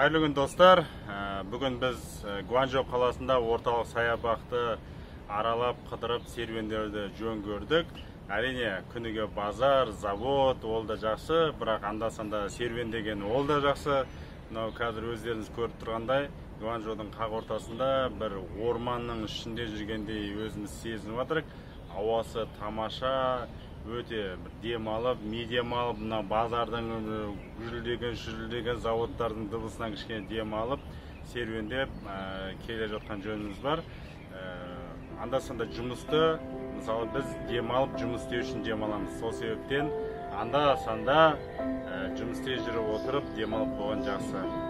Қайырлы күн, достар. Бүгін біз Гуанчжоу қаласында орталық саябақты аралап, қыдырып, серуендеуді жөн көрдік. Әрине, күніге базар, завод, ол да жақсы, бірақ анда-санда серуендеген ол да жақсы. Мынау қазір өздеріңіз көріп тұрғандай, Гуанчжоудың қақ ортасында бір орманның ішінде жүргендей өзіміз сезініп жатырық. Ауасы тамаша, өте бір демалып, ми демалып, мына базардың гүжілдеген, шүжілдеген заводтардың дыбысынан кішкене демалып, серуендеп келе жатқан жөніміз бар. Анда-санда жұмысты, мысалы, біз демалып жұмыс істеу үшін демаламыз. Сол себептен анда-санда жұмыс істей жүріп отырып демалып қойған жақсы.